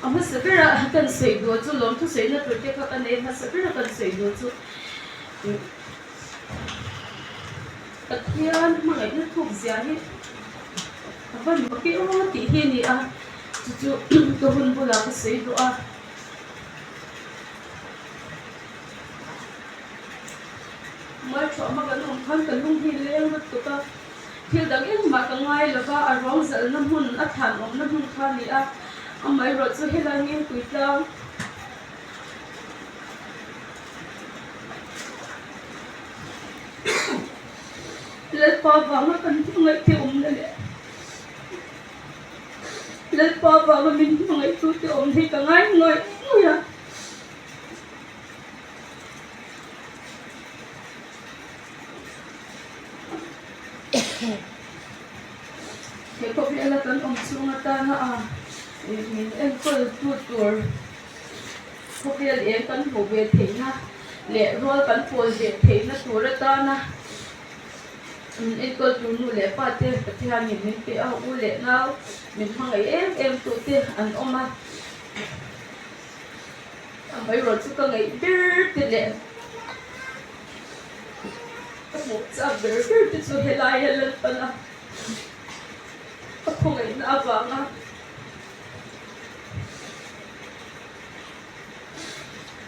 A hmasa bera kan sawi duh chu lawmthu sawina tur te kha ka nei a, hmasa bera kan sawi duh chu Pathian hmangaihna thuk zia hi a va mak e aw tih hi a ni a, chu chu ka hun bulah ka sawi duh a. Mualthuahma kan awm khan ka lung hi leng lutuk a, thil dang engmah ka ngai lo va, a ruang zalhna hmun, a thlan awmna hmun kha a ni a, amaherawh chu helai ngengpui tlang Lalpa vanga kan hmangaih te awmna leh Lalpa vanga min hmangaih tu te awm hi ka ngai ngawih ngawih a. He khawvela kan awm chhung atana a min enkawl tu tur khawvel eng kan hmuh ve theihna leh rual kan pawl ve theihna tur atana min enkawl tur nu leh pa te Pathianin min pe a, u leh nau min hmangaih em em tute an awm a. Amaherawh chu ka ngaih ber te leh ka hmuh chak ber ber te chu helaia Lalpana ka khawngaihna avanga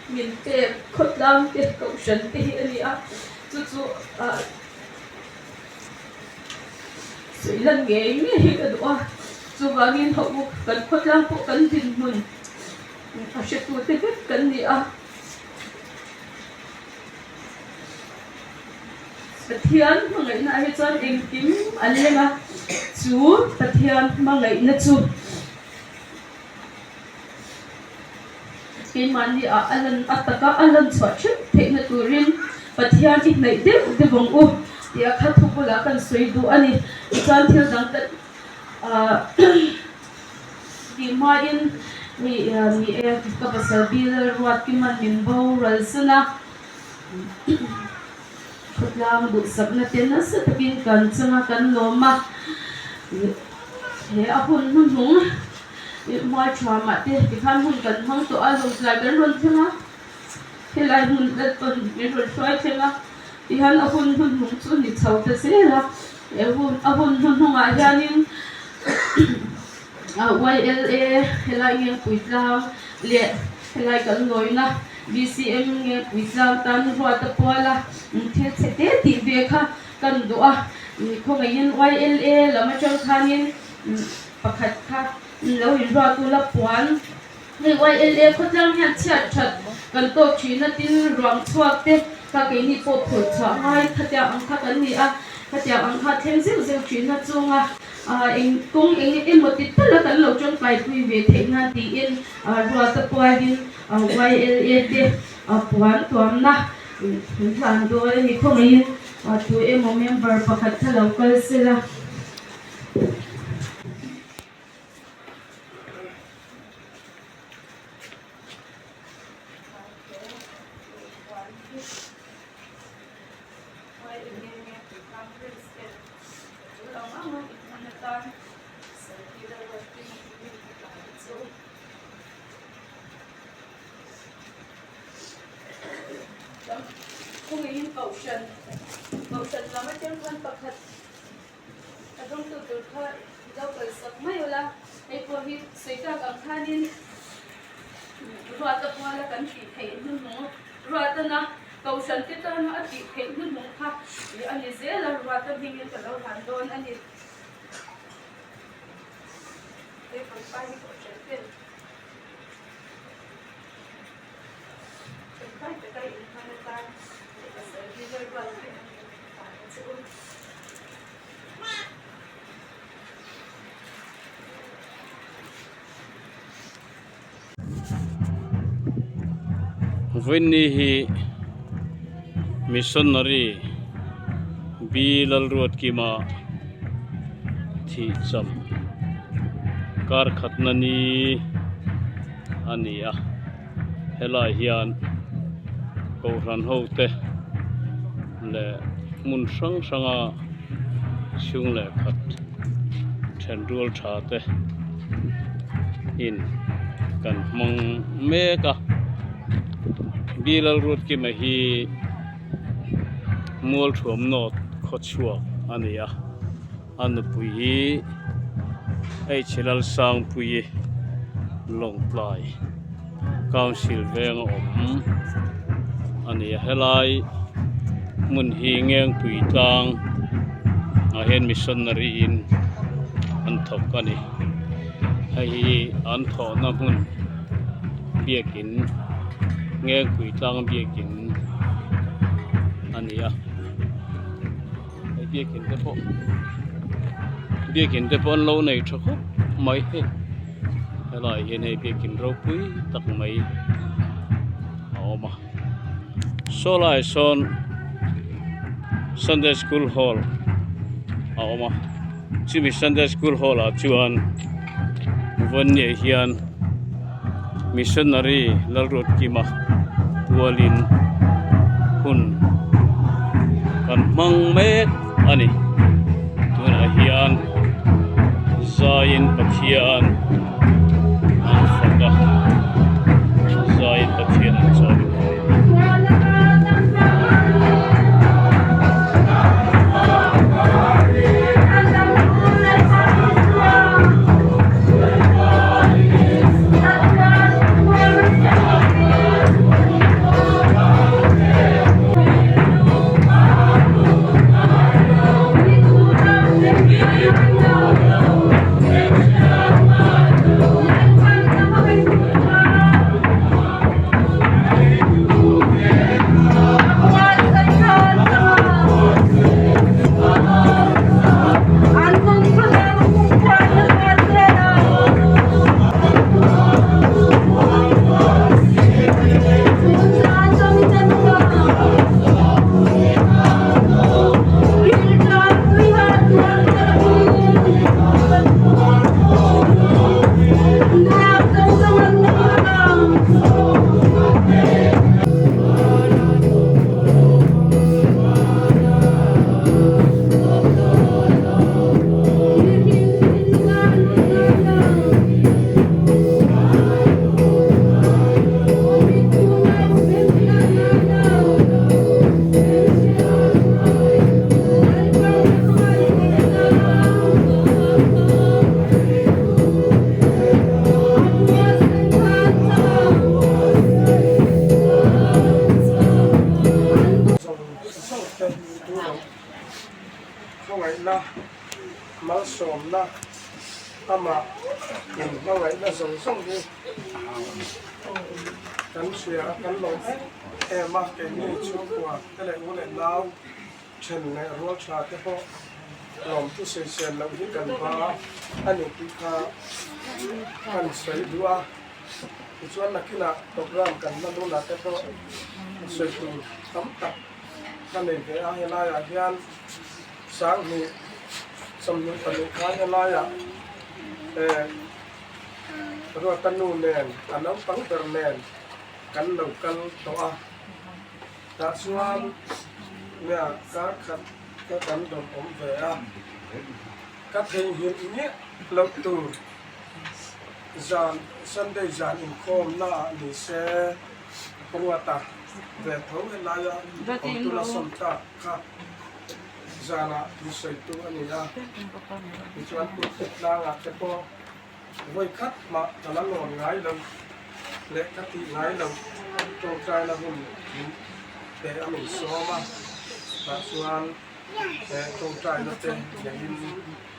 min pek khawtlang te kohhran te hi a ni a, chu chu ah sawi lan ngei ngei hi ka duh a, chuvangin hauh u kan khawtlang pawh kan dinhmun. A hretute vek kan ni a. Pathian hmangaihna ah hi chuan engkim an leng a, chu Pathian hmangaihna chu keimahni ah a lan a taka a lan chhuah theuh theihna turin Pathian i hnaih deuh deuh ang u tih a kha thu bulah kan sawi duh a ni. Tichuan thil dang te ah Tih hmain mi ni e ka pasal bil ruat kiman min boral san a, khawtlang duhsakna te nasa takin kan chang a, kan lawm a, he a hun hnuhnung hmuai thuamah te tikhan hun kan hmang tawh a, lawngtlai kan rawn thleng a, helai hmun lalpawn min rawn hruai thleng a, tihian a hun hnuhnung chu ni chho ta zel a, he hun a hun hnuhnungah hianin. YLA helai Ngengpui tlang leh helai kan lawina BCM Ngengpui tlang tan ruat a pual a, thil chhe te tih ve kha kan duh a, khawngaihin YLA lam atang khanin pakhat kha lo inruat ula puan hei YLA khawtlang hian chhiat that kan tawk thin a tin ruang chhuak te kha keini pawh phurh chhuah ngai khatiang ang kha kan ni a, khatiang ang kha thleng zeuh zeuh thin a chunga. Eng kawng eng emaw ti tal a kan lo tangkaipui ve theih nan tiin ruata pualin YLA te puan tuamna an hlan dawn a ni. Khawngaihin tu emaw member pakhat kha lo kal sela. Kohhran te tana a tih theih hnuhnung kha ih a ni zel a, ruata hmingin ka lo hlan dawn a ni. He pangpar hi kohhran ten tangkai taka inhman atan pasal hi ruat theih a ni tih a che u. Vawiinni hi missionary B Lalruatkima thihcham kar khatna ni a ni a helai hian kohhran ho te leh hmun hrang hranga chhung leh khat then rual tha te in. kan hmang mek a Bilal Ruatkima hi Mualthuam North khawchhuak a ni a a nupui hi H Lalsangpuii Lawngtlai Council veng a awm a ni a helai hmun hi Ngengpui tlang ah hian missionary in an thawk a ni hei hi an thawhna hmun biakin Ngengpui tlang biakin a ni a hei biakin te pawh biakin te pawh an lo nei tha khawp mai hei helaiah hian hei biakin ropui tak mai a awm a saw laiah sawn sunday school hall a awm a chumi sunday school hall ah chuan vawinia hian missionary Lalruatkima pualin hun kan hmang mek a ni tunah hian zaiin Pathian an fak a zaiin Pathian an chawi bawk. Khawngaihna, malsawmna, amah inhmangaihna zawng zawng hi kan hria a, kan lawm em em a, keini chhungkua te leh u leh nau then leh rual tha te pawh lawmthu sawisel loh hi kan ba a ni tih kha kan sawi duh a, tichuan nakinah program kan hman hunah te pawh sawi tur tam tak ka nei ve a, helaiah hian 20 24 khan helaiah eh Ruata nu nen a naupang ber nen kan lo kal tawh a, tah chuan nia kar khat ka kan rawn awm ve a, ka theihnghilh miah loh tur zan Sunday zan inkhawmnaah ni se Ruata ve tho helaia awmtula sawm tak kha zanah thusawitu a ni a, tichuan pulpit tlangah te pawh vawi khat mah ka la lawn ngai lo leh ka tih ngai lo tawngtaina hun min pe a min sawm a, tah chuan tawngtaina te neiin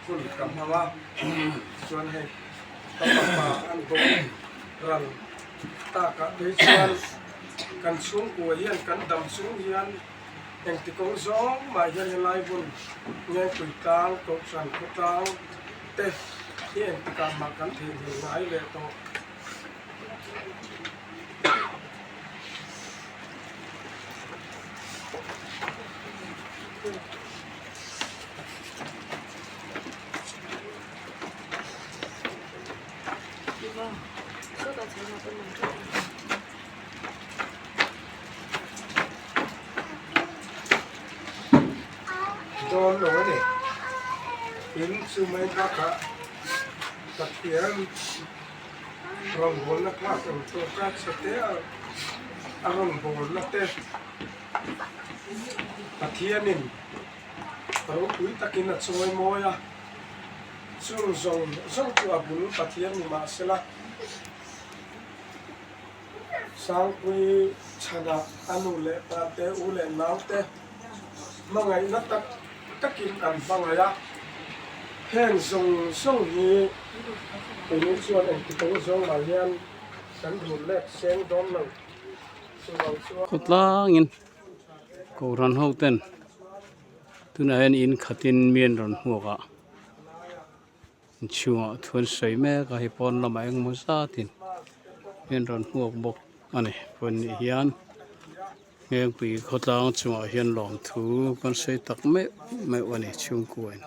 hun ka hmang a, tichuan hei ka fapa an bawk ral takah phei chuan kan chhungkua hian kan dam chung hian Engti kawng zawng mah hian helai hun Ngengpui tlang, Kohhran khawtlang te hi engtikah mah kan theihnghilh ngai leh tawh. Dawn lo a ni. Tin, chu mai bakah Pathian Rawngbawlna class ang tawka chhe te a a rawngbawlna te Pathianin ropui takin a chawi mawi a, chung zawng zawng chu a bul Pathian ni mahsela Sangpui chhanah a nu leh pa te, u leh nau te hmangaihna tak takin an hmangaih a, heng zawng zawng hi keini chuan engti kawng zawng mah hian kan rul let seng dawn lo. Chuvang chuan. Khawtlangin Kohhran ho ten tunah hian in khatin mi an rawn hmuak a, inchhungah thu an sawi mek a, hei pawn lamah engemaw zatin mi an rawn hmuak bawk a ni. Pawn nih hian Ngengpui khawtlang chungah hian lawmthu kan sawi tak meuh meuh a ni chhungkuain.